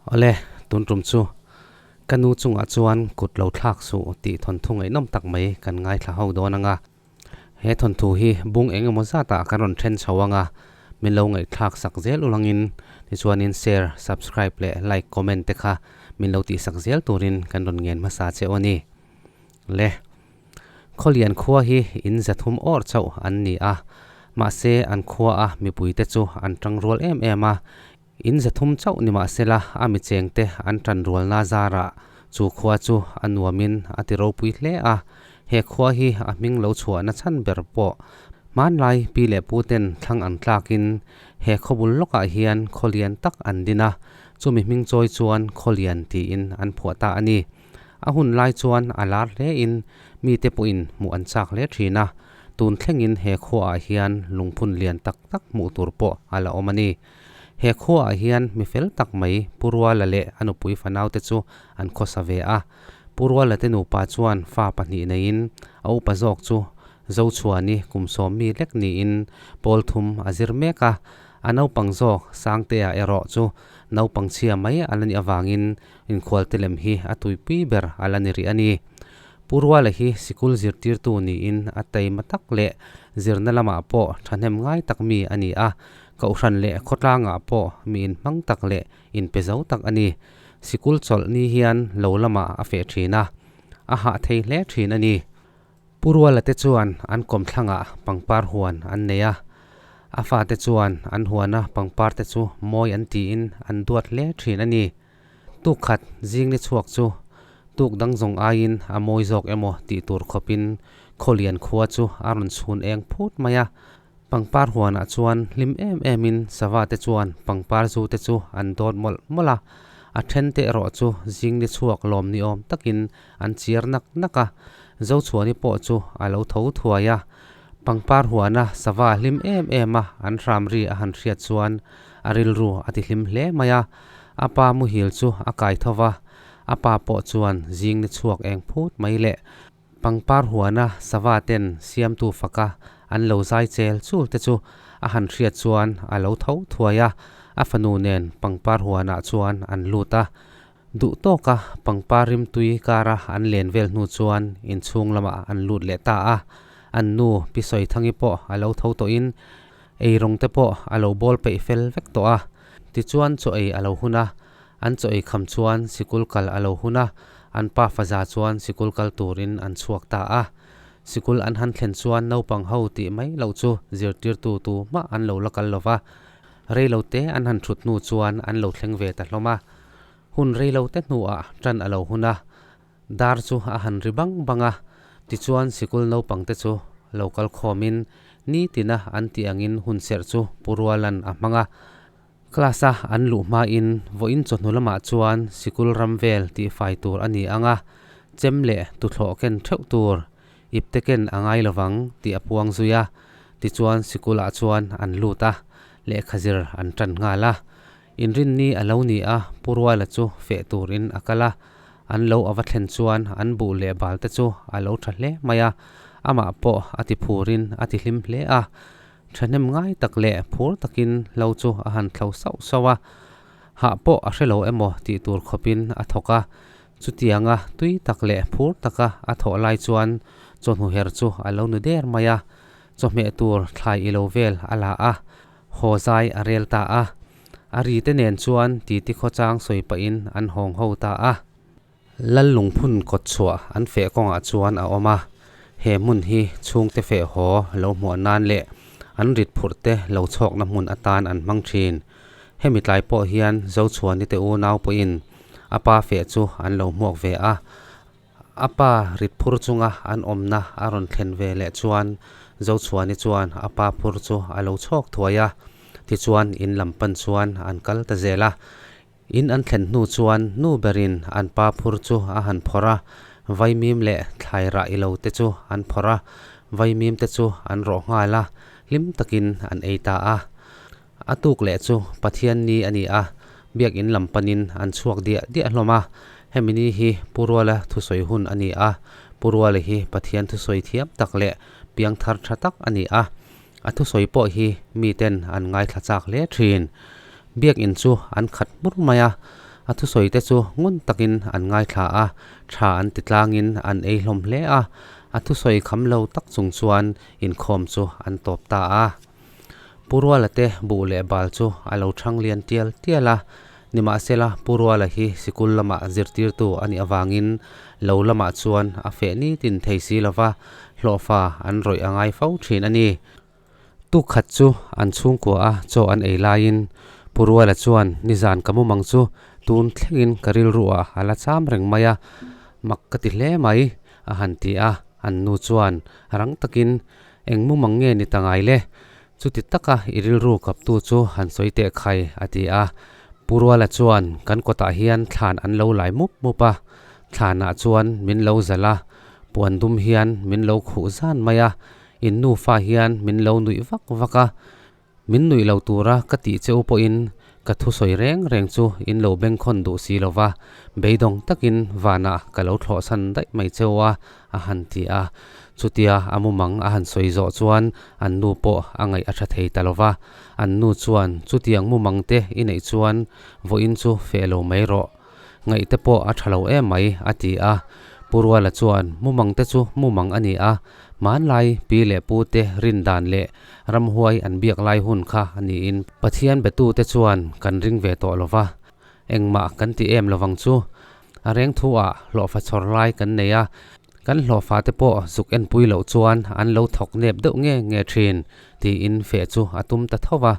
Awle, tun tum chu ka nu chungah chuan kut lo thlak suh tih thawnthu ngaihnawm tak mai kan ngaithla ho dawn ang a. He thawnthu hi bung eng emaw zatah kan rawn then chho ang a, min lo ngaihthlak sak zel ulangin tichuanin share, subscribe leh like, comment te kha min lo tihsak zel turin kan rawn ngen hmasa che aw ni. Le. Khawlian khua hi in zathum awr chauh an ni a, mahse an khua a mipuite chu an tangrual em em a, In zathum chauh ni mahsela a mi chengte an tan rualna zarah chu khua chu a nuamin a ti ropui hle a, he khua hi a hming lo chhuahna chhan ber pawh hmanlai pi leh pu ten thlang an tlakin he khawbul lawkah hian khaw lian tak an din a, chumi hming chawi chuan khaw lian tiin an phuah ta a ni. A hun lai chuan a lar hlein mite pawhin hmuh an chak hle thin a, tun thlengin he khuaah hian lungphun lian tak tak hmuh tur pawh a la awm a ni. He khuaah hian mi fel tak mai Pu Ruala leh a nupui fanaute chu an khawsa ve a. Pu Ruala te nupa chuan fa pahnih neiin a upa zawk chu Zochhuani kum sawm mi lek niin pawl thum a zir mek a. A naupang zawk Sangtea erawh chu naupang chhia mai a la nih avangin inkhualte lem hi a tuipui ber a la ni rih a ni. Pu Ruala hi sikul zirtirtu niin a taima tak leh zirna lamah pawh thahnem ngai tak mi a ni a. Kohhran leh khawtlangah pawh mi inhmang tak leh inpe zo tak a ni. Sikul chawlh ni hian lo lamah a feh thin a, a hah thei hle thin a ni. Pu Ruala te chuan an kawmthlangah pangpar huan an nei a, a fate chuan an huana pangpar te chu mawi an tiin an duat hle thin a ni. Tuk khat zing ni chhuak chu tuk dang zawng aiin a mawi zawk emaw tih tur khawpin Khawlian khua chu a rawn chhun eng phut mai a. Pangpar huanah chuan hlim em emin sava te chuan pangpar zu te chu an dawt mawlh mawlh a, a then te erawh chu zing ni chhuak lawm ni awm takin an chiar nak nak a, Zochhuani pawh chu a lo tho thuai a. Pangpar huana sava hlim em em a an hram ri a han hriat chuan a rilru a ti hlim hle mai a, a pa muhil chu a kai tho va, a pa pawh chuan zing ni chhuak eng phut mai le. Pangpar huana sava ten siamtu faka an lo zai chel chul te chu a han hriat chuan a lo tho thuai a, a fanu nen pangpar huanah chuan an lut a. Duh tawka pangpar rimtui kara an len vel hnu chuan inchhung lamah an lut leh ta a. An nu Pi Sawithangi pawh a lo tho tawhin eirawng te pawh a lo bawl peih fel vek tawh a. Tichuan chaw ei a lo hun a, An chaw ei kham chuan sikul kal a lo hun a, an pa faza chuan sikul kal turin an chhuak ta a. Sikul an han thlen chuan naupang ho tih mai loh chu zirtirtu tu hmah an lo la kal lo va. Rei lo te an han thut hnu chuan an lo thleng ve ta hlawm a. Hun rei lo te hnuah tan a lo hun a, dar chu a han ri bang bang a. Tichuan sikul naupang te chu lo kal khawmin nitina an tih angin hunserh chu Pu Rualan a hmang a. Class a an luh hmain vawiin chawhnu lamah chuan sikul ram vel tihfai tur a ni ang a, chem leh tuthlawh ken theuh tur ipte ken a ngai lovang tih a puang zui a, tichuan sikulah chuan an lut a, lehkha zir an tan nghal a. Inrinni a lo ni a, Pu Ruala chu feh turin a kal a, an lo a va thlen chuan an buh leh bal te chu a lo tha hle mai a, amah pawh a ti phurin a ti hlim hle a. Thahnem ngai tak leh phur takin hlo chu a han thlo sauh sauh a, hah pawh a hre lo emaw tih tur khawpin a thawk a. Chutianga tui tak leh phur taka a thawh lai chuan chawhnu her chu a lo nu der mai a, chawhmeh tur thlai i lo vel a la a, haw zai a rel ta a. A ri te nen chuan titi khawchang sawi pahin an hawng ho ta a. Lal lungphun kawt chhuah an feh kawngah chuan a awm a, he hmun hi chhungte feh haw lo hmuah nan leh an rit phurh te lo chhawkna hmun atan an hmang thin. Hemi tlai pawh hian Zochhuani te unau pawhin a pa feh chu an lo hmuak ve a, a pa rit phur chunga an awmna a rawn thlen ve leh chuan Zochhuani chuan a pa phur chu a lo chhawk thuai a, tichuan in lam pan chuan an kal ta zel a. In an thlen hnu chuan nu berin an pa phur chu a han phawrh a, vaimim leh thlai rah ilo te chu an phawrh a, vaimim te chu an rawh nghal a, hlim takin an ei ta a. A tuk leh chu Pathian ni a ni a, biakin lam panin an chhuak diah diah hlawm a, hemi ni hi Pu Ruala thusawi hun a ni a, Pu Ruala hi Pathian thusawi thiam tak leh piangthar tha tak a ni a, A thusawi pawh hi miten an ngaithla chak hle thin. Biakinn chu an khat hmur mai a, A thusawi te chu ngun takin an ngaithla a, tha an ti tlangin an ei hlawm hle a. A thusawi kham lo tak chung chuan inkhawm chu an tawp ta a. Pu Ruala te buh leh bal chu a lo thang lian tial tial a, nimahsela Pu Ruala hi sikul lamah zirtirtu a nih avangin lo lamah chuan a feh nitin thei si lova, hlawhfa an rawih a ngai fo thin a ni. Tuk khat chu an chhungkua a chaw an ei laiin Pu Ruala chuan nizan ka mumang chu tun thlengin ka rilru ah a la cham reng mai a, mak ka ti hle mai a han ti a, an nu chuan rang takin Eng mumang nge ni ta ngai le? Chuti taka i rilru kaptu chu han sawi teh khai a ti a. Pu Ruala chuan kan kawtah hian thlan an lo lai mup mup a, thlanah chuan min lo zalh a, puan dum hian min lo khuh zan mai a, in nufa hian min lo nuih vak vak a, Min nuih lo tura ka tih che u pawhin ka thusawi reng reng chu in lo bengkhawn duh si lo va, beidawng takin vanah ka lo thlawhsan daih mai che u a, a han ti a. Chutia a mumang a han sawi zawh chuan an nu pawh a ngaih a tha thei ta lo va. An nu chuan, Chutiang mumang te i neih chuan vawiin chu feh lo mai rawh. Ngaih te pawh a tha lo em mai, a ti a. Pu Ruala chuan, Mumang te chu mumang a ni a, hmanlai pi leh pu te rin dan leh ramhuai an biak lai hun kha a niin Pathian betu te chuan kan ring ve tawh lo va, engmah kan ti em lovang chu. A reng thu ah hlawhfa chhawr lai kan nei a, kan hlawhfa te pawh zuk enpui loh chuan an lo thawk nep deuh nge nge thin, tiin feh chu a tum ta tho va.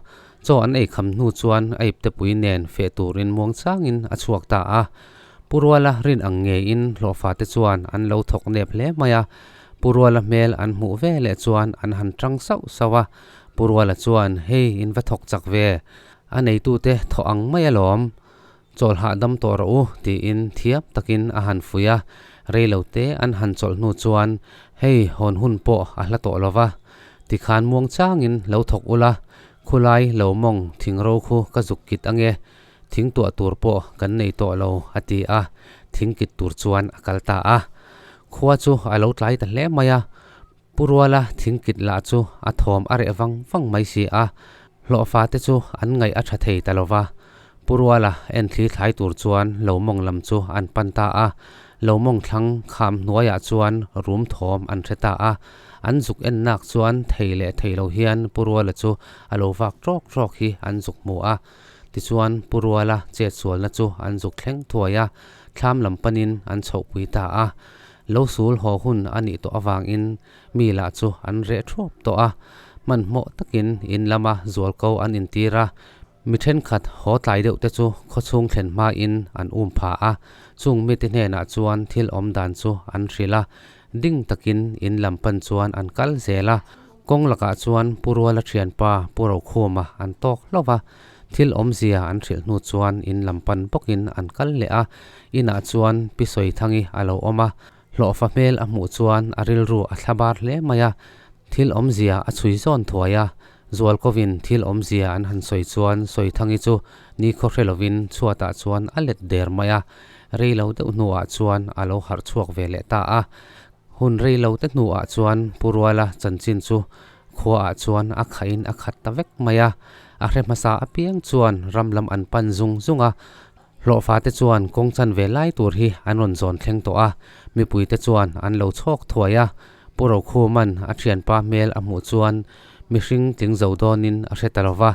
Chaw an ei kham hnu chuan a iptepui nen feh turin muang changin a chhuak ta a. Pu Ruala rin ang ngeiin hlawhfa te chuan an lo thawk nep hle mai a. Pu Ruala hmel an hmuh ve leh chuan an han tang sauh sauh a. Pu Ruala chuan, Hei, in va thawk chak ve. A neitute thawh ang mai alawm. Chawlh hahdam tawh rawh u, tiin thiam takin a han fuih a. Rei lo te an han chawlh hnu chuan, Hei, hawn hun pawh a hla tawh lo va. Tikhan muang changin lo thawk ula, khulai lo mawng thing ro khu ka zuk kit ange, thing tuah tur pawh kan nei tawh lo, a ti a, thing kit tur chuan a kal ta a. Khua chu a lo tlai ta hle mai a, Pu Ruala thing kit lah chu a thawm a reh vang vang mai si a, hlawhfa te chu an ngaih a tha thei ta lo va. Pu Ruala en thli thlai tur chuan lo mawng lam chu an pan ta a, lo mawng thlang kham hnuaiah chuan rum thawm an hre ta a. An zuk en nak chuan thei leh thei lo hian Pu Ruala chu a lo vak trawk trawk hi an zuk hmu a. Tichuan Pu Ruala chetsualna chu an zuk thleng thuai a, thlam lam panin an chhohpui ta a. Lo sul haw hun a nih tawh avangin mi lah chu an reh thuap tawh a, hmanhmawh takin in lama zualko an intir a, mi thenkhat haw tlai deuh te chu khawchhung thlen hmain an um pha a, chung mite hnenah chuan thil awm dan chu an hrilh a, ding takin in lam pan chuan an kal zel a, kawng lakah chuan Pu Ruala thianpa Pu Rokhuma an tawk hlauh va, Thil awmzia an hrilh hnu chuan in lam pan bawkin an kal leh a, inah chuan Pi Sawithangi a lo awm a, hlawhfa hmel a hmuh chuan a rilru a thla bar hle mai a, thil awmzia a chhui zawn thuai a, Zualkovin thil awmzia an han sawi chuan Sawithangi chu nikhaw hre lovin chhuatah chuan a let der mai a, rei lo deuh hnuah chuan a lo harh chhuak ve leh ta a. Hun rei lo te hnuah chuan Pu Ruala chanchin chu khuaah chuan a khahin a khat ta vek mai a, a hre hmasa apiang chuan ram lam an pan zung zung a, hlawhfa te chuan kawng chan ve lai tur hi an rawn zawn thleng tawh a, mipui te chuan an lo chhawk thuai a, Pu Rokhuma'n a thianpa hmel a hmuh chuan mihring tling zo dawnin a hre ta lo va,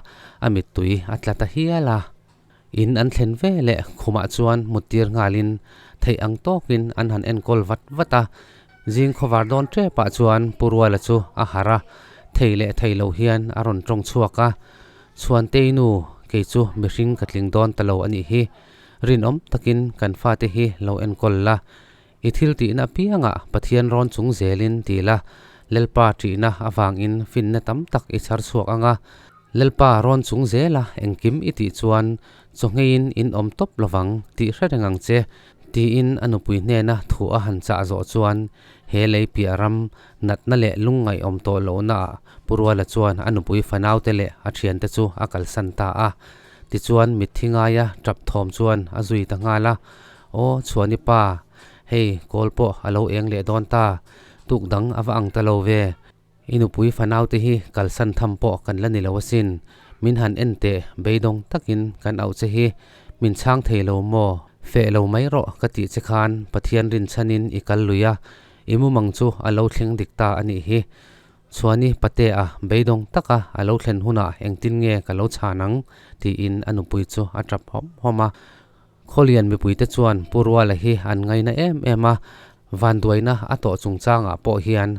a mittui a tla ta hial a. In an thlen ve leh khumah chuan muttir nghalin theih ang tawkin an han enkawl vat vat a. Zing khawvar dawn tepah chuan Pu Ruala chu a harh a, thei leh thei lo hian a rawn tawng chhuak a. Chhuantei nu, kei chu mihring ka tling dawn ta lo a nih hi. Rinawm takin kan fate hi lo enkawl la. I thil tihna apiangah Pathian rawn chung zelin ti la, Lalpa ṭihna avangin finna tam tak i chhar chhuak ang a. Lalpa rawn chung zela engkim i tih chuan chawhngeiin in awm tawp lovang tih hre reng ang che, tiin a nupui hnena thu a han chah zawh chuan he lei piah ram natna leh lungngaihawm tawh lohnaah Pu Ruala chuan a nupui fanaute leh a thiante chu a kalsan ta a. Tichuan mitthi ngaia tap thawm chuan a zui ta nghal a, Aw Chhuani pa, hei kawl pawh a lo eng leh dawn ta, tuk dang a va ang ta lo ve. I nupui fanaute hi kalsan tham pawh kan la ni lo asin. Min han en teh, beidawng takin kan auh che hi. Min chhang thei lo maw? Feh lo mai rawh ka tih che khan Pathian rinchhanin i kal lui a, i mumang chu a lo thleng dik ta a nih hi. Chhuani Patea beidawng taka a lo thlen hunah engtin nge ka lo chhan ang? tiin a nupui chu a tap hawm hawm a. Khawlian mipuite chuan Pu Ruala hi an ngaina em em a, vanduaina a tawh chungchangah pawh hian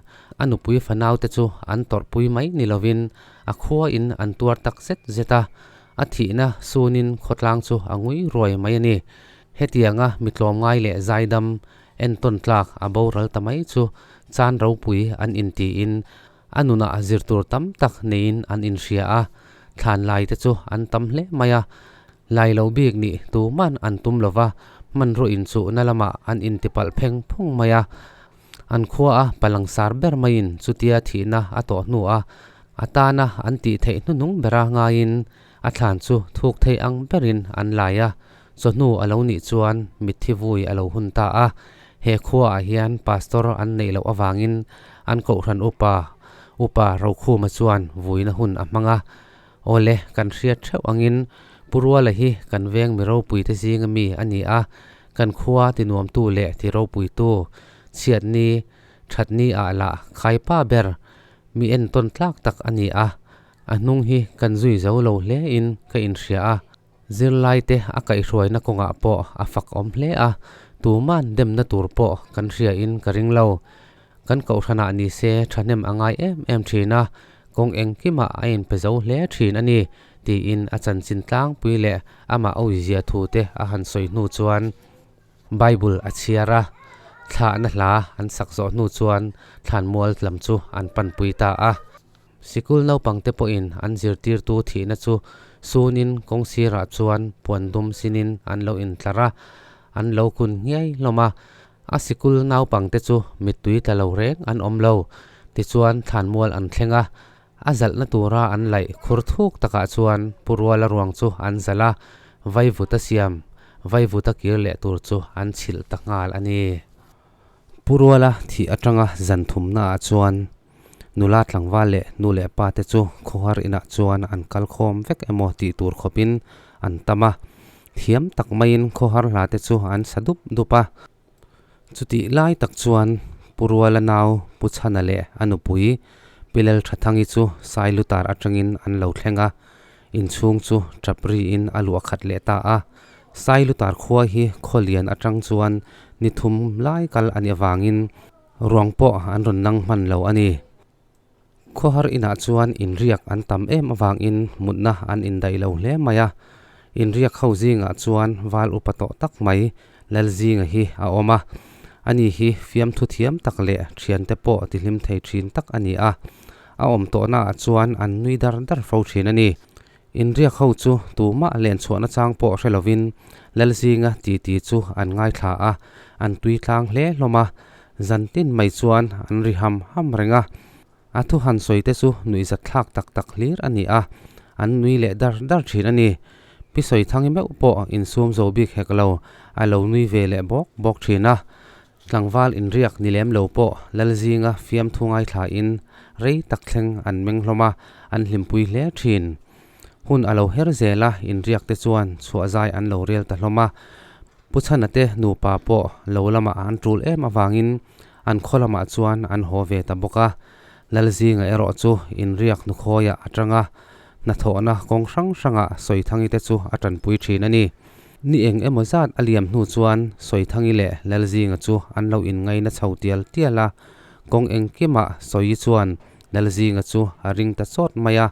a nupui fanaute chu an tawrhpui mai ni lovin a khuain an tuar tak zet zet a, a thihna sunin khawtlang chu a ngui ruai mai a ni. Hetianga mi tlawmngai leh zaidam entawn tlak a boral ta mai chu chan ropui an intiin a nunah zir tur tam tak neiin an inhria a, thlan lai te chu an tam hle mai a, lai lo bik nih tuman an tum lo va, hmanraw inchuhna lamah an intipalh pheng phung mai a. An khua a palangsar ber maiin chutia thihna a tawh hnu a, a tana an tih theih hnuhnung bera ngaiin a thlan chu thuk thei ang berin an lai a, chawhnu a lo nih chuan mitthi vui a lo hun ta a. He khuaah hian pastor an neih loh avangin an kohhran upa, Upa Rokhuma chuan vuina hun a hmang a. Awle, kan hriat theuh angin Pu Ruala hi kan veng mi ropuite zinga mi a ni a, kan khua tinuamtu leh ti ropuitu, chhiatni, thatni ah lah khaipa ber mi entawn tlak tak a ni a. A hnung hi kan zui zo lo hle in ka inhria a, zirlaite a kaihhruaina kawngah pawh a fak awm hle a, tuman demna tur pawh kan hria in ka ring lo. Kan kohhranah ni se thahnem a ngai em em thin a, kawng engkimah a inpe zo hle thin a ni, tiin a chanchin tlangpui leh amah awizia thu te a han sawi hnu chuan Bible a chhiar a, thlahna hla an sak zawh hnu chuan thlanmual lam chu an panpui ta a. Sikul naupangte pawhin an zirtirtu thihna chu sunin kawng sirah chuan puan dum sinin an lo intlar a, an lo kun nghiai hlawm a. A sikul naupangte chu mittui tla lo reng an awm lo. Tichuan thlanmual an thleng a, a zalhna tura an laih khur thuk takah chuan Pu Ruala ruang chu an zalh a, vaivuta siam, vaivuta kir leh tur chu an chhilh ta nghal a ni. Pu Ruala thih atanga zan thumnaah chuan nula tlangval leh nu leh pa te chu khawhar inah chuan an kal khawm vek emaw tih tur khawpin an tam a, thiam tak maiin khawhar hla te chu an sa dup dup a. Chutih lai tak chuan Pu Ruala nau Pu Chhana leh a nupui Pi Lalthathangi chu Sailutar atangin an lo thleng a, inchhung chu tap riin a luah khat leh ta a. Sailutar khua hi khawlian atang chuan ni thum lai kal a nih avangin Ruang pawh an rawn nang hman lo a ni. Khawhar inah chuan inriak an tam em avangin mutna an indaih lo hle mai a. Inriak ho zingah chuan val upa tawh tak mai Lalzinga hi a awm a. Ani hi fiamthu thiam tak leh thiante pawh tihlim thei thin tak a ni a. A awm tawhnaah chuan an nui dar dar fo thin a ni. Inriak ho chu tumah len chhuahna chang pawh hre lovin Lalzinga titi chu an ngaithla a, an tui tlang hle hlawm a, zantin mai chuan an ri ham ham reng a. A thu han sawi te chu nuihzat thlak tak tak hlir a ni a, an nui leh dar dar thin a ni. Pi Sawithangi meuh pawh insum zo bik hek lo, a lo nui ve leh bawk bawk thin a. Tlangval inriak ni lem lo pawh Lalzinga fiamthu ngaithlain rei tak thleng an meng hlawm a, an hlimpui hle thin. Hun a lo her zel a, inriak te chuan chhuah zai an lo rel ta hlawm a. Pu Chhana te nupa pawh lo lamah an tul em avangin an khaw lamah chuan an haw ve ta bawk a. Lalzinga erawh chu inriak hnukhawiah a tang a, hnathawhna kawng hrang hrangah Sawithangi te chu a tanpui thin a ni. Ni eng emaw zat a liam hnu chuan Sawithangi leh Lalzinga chu an lo inngaina chho tial tial a, kawng engkimah Sawi chuan Lalzinga chu a ring ta chawt mai a.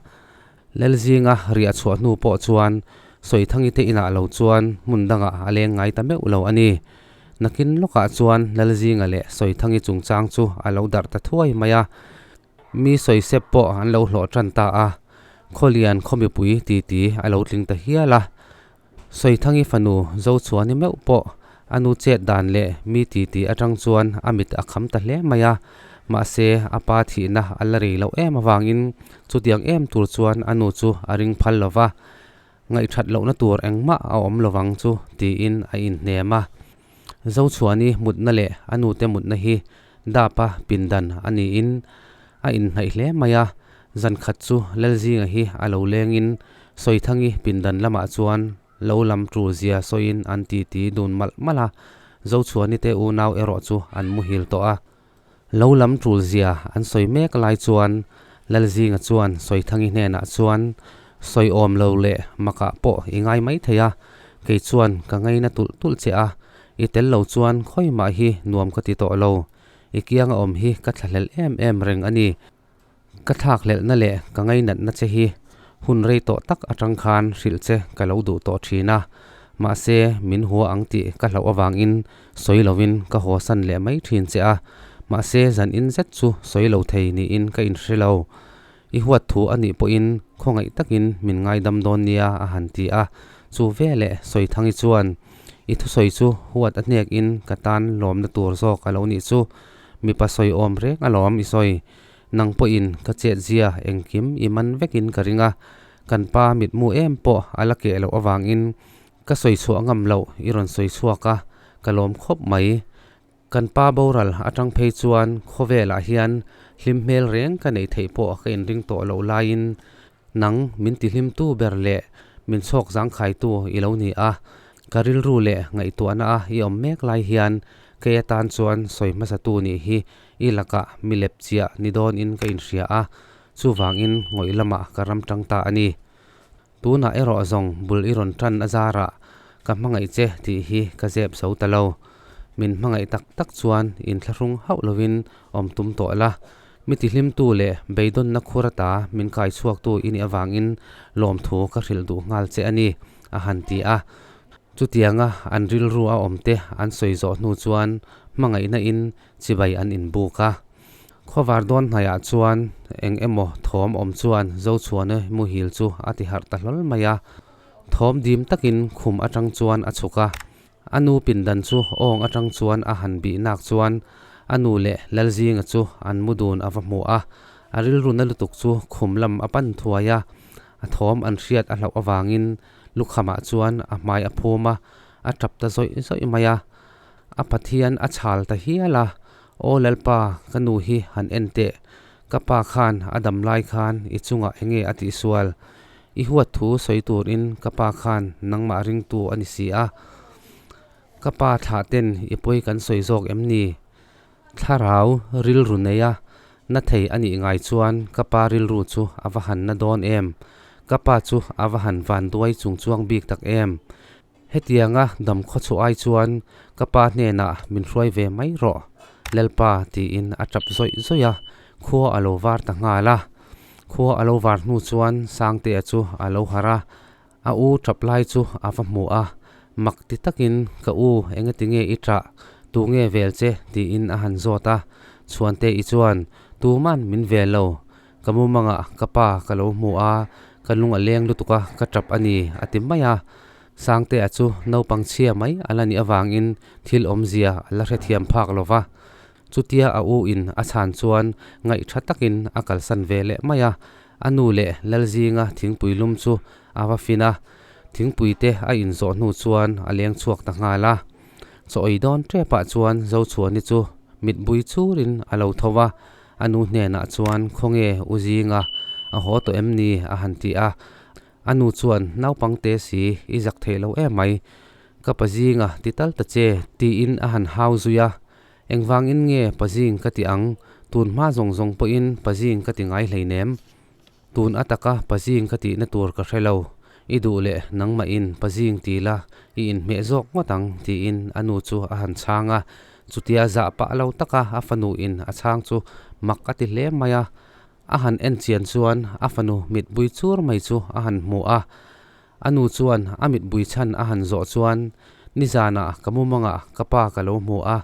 Lalzinga riah chhuah hnu pawh chuan Sawithangi te inah lo chuan hmun dangah a leng ngai ta meuh lo a ni. Nakin lawkah chuan Lalzinga leh Sawithangi chungchang chu a lo darh ta thuai mai a. Mi sawisep pawh an lo hlawh tan ta a, Khawlian khaw mipui titi a lo tling ta hial a. Sawithangi fanu Zochhuani meuh pawh a nu chet dan leh mi titi atang chuan a mit a kham ta hle mai a, mahse a pa thihna a la rei loh em avangin chutiang em tur chuan a nu chu a ring phal lo va, ngaihthat lohna tur engmah a awm lovang chu tiin a inhnem a. Zochhuani mutna leh a nute mutna hi dapa pindan a niin a inhnaih hle mai a, zan khat chu Lalzinga hi a lo lengin Sawithangi pindan lamah chuan Lo lam tul zia sawiin an titi dun malh malh a, Zochhuani te unau erawh chu an muhil tawh a. Lo lam tul zia an sawi mek lai chuan Lalzinga chuan Sawithangi hnenah chuan, Sawi awm lo leh makah pawh i ngai mai thei a, kei chuan ka ngaina tulh tulh che a, i tel lo chuan khawi mah hi nuam ka ti tawh lo, i kianga awm hi ka thlahlel em em reng a ni. Ka thlakhlelhna leh ka ngainatna che hi hun rei tawh tak atang khan hrilh che ka lo duh tawh thin a, mahse min hua ang tih ka hlauh avangin sawi lovin ka hawsan leh mai thin che a, mahse zan in zet chu sawi lo thei niin ka inhre lo. I huat thu a nih pawhin khawngaih takin min ngaidam dawn nia a han ti a, chu veleh Sawithangi chuan i thusawi chu huat a hnekin ka tan lawmna tur zawk a lo nih chu, mipa sawi awm reng alawm i sawi. Nang pawhin ka chet zia engkim i man vekin ka ring a, kan pa mitmu em pawh a la keh loh avangin ka sawi chhuah ngam loh i rawn sawi chhuak a, ka lawm khawp mai. Kan pa boral atang phei chuan khawvelah hian hlim hmel reng ka neih theih pawh ka inring tawh loh laiin nang min tihlimtu ber leh min chhawk zangkhaitu i lo ni a, ka rilru leh ngaihtuahna a i awm mek lai hian kei atan chuan sawi hmasatu nih hi I lakah mi lep chiah ni dawnin ka inhria a, chuvangin ngawih lamah ka ram tang ta a ni. Tunah erawh zawng bul i rawn tan a zarah ka hmangaih che tih hi ka zep zo ta lo. Min hmangaih tak tak chuan inthlahrung hauh lovin awm tum tawh la. Mi tihlimtu leh beidawnna khur ata min kai chhuaktu i nih avangin lawmthu ka hrilh duh nghal che a ni, a han ti a. Chutianga an rilru a awmte an sawi zawh hnu chuan hmangaihna in chibai an inbuk a. Khawvar dawn hnaiah chuan eng emaw thawm awm chuan Zochhuana muhil chu a ti harh ta hlawl mai a. Thawm dim takin khum atang chuan a chhuk a. A nu pindan chu awng atang chuan a han bih nak chuan a nu leh Lalzinga chu an mu dun a va hmu a. A rilru na lutuk chu khum lam a pan thuai a. A thawm an hriat a hlauh avangin lukhamah chuan a hmai a phum a, a tap ta zawih zawih mai a. A Pathian a chhal ta hial a, Aw Lalpa, ka nu hi han en teh, ka pa khan a dam lai khan i chungah enge a tihsual? I huat thu sawi turin ka pa khan nangmah ringtu a ni si a. Ka pa thlah ten i pawi kan sawi zawk em ni? Thlarau rilru neia na thei a nih ngai chuan ka pa rilru chu a va han na dawn em? Ka pa chu a va han van duai chung chuang bik tak em? Hetianga dam khawchhuah ai chuan ka pa hnenah min hruai ve mai rawh, Lalpa tiin a tap zawih zawih a, khua a lo var ta nghal a. Khua a lo var hnu chuan Sangtea chu a lo harh a, a u tap lai chu a va hmu a, mak ti takin ka u engati nge i tah, tu nge vel che tiin a han zawt a, Chhuante-i chuan tuman min vel lo, Ka mumangah ka pa ka lo hmu a, ka lung a leng lutuk a, ka tap a ni, a ti mai a. Sangtea chu naupang chhia mai a la nih avangin thil awmzia a la hrethiam phak lo va. Chutia a u in a chhan chuan ngaih tha takin a kalsan ve leh mai a. A nu leh Lalzinga thingpui lum chu a va fin a, thingpui te a inzawh hnu chuan a leng chhuak ta nghal a. Chaw ei dawn tepah chuan Zochhuani chu mitbui churin a lo tho va, A nu hnenah chuan, Khawnge u zinga a haw tawh em ni? a han ti a. A nu chuan, Naupang te si, i zak theih lo em mai. Ka pa zinga ti tal ta che, tiin a han hau zui a. Engvangin nge pa zing ka ti ang? Tun hma zawng zawng pawhin pa zing ka ti ngai hleinem. Tun ataka pa zing ka tihna tur ka hre lo. I duh leh nangmahin pa zing ti la, i inhmeh zawk ngawt ang, tiin a nu chu a han chhang a. Chutia zah pah lo taka a fanu in a chhang chu mak a ti hle mai a. A han en chian chuan a fanu mitbui chur mai chu a han hmu a. A nu chuan a mitbui chhan a han zawh chuan, Nizanah ka mumangah ka pa ka lo hmu a.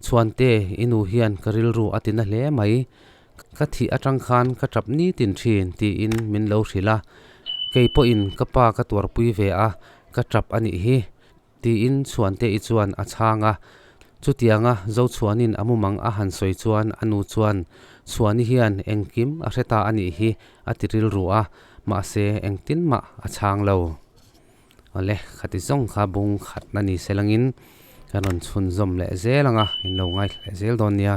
Chhuante, i nu hian ka rilru a ti na hle mai. Ka thih atang khan ka tap nitin thin tiin min lo hrilh a, kei pawhin ka pa ka tuarpui ve a, ka tap a nih hi tiin Chhuante-i chuan a chhang a. Chutianga Zochhuanin a mumang a han sawi chuan a nu chuan Chhuani hian engkim a hre ta a nih hi a ti rilru a, mahse engtin mah a chhang lo. Awle, khati zawng kha bung khatna ni se langin kan rawn chhunzawm leh zel ang a, in lo ngaithla leh zel dawn nia.